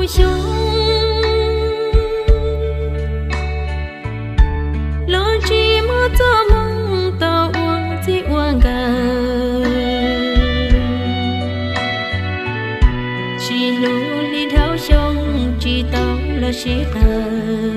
Xyoo los tsis muaj txoj hmoo tau ua txij ua nkawm, tsis hlub li dhau xyoo tsis tau los sib qawm.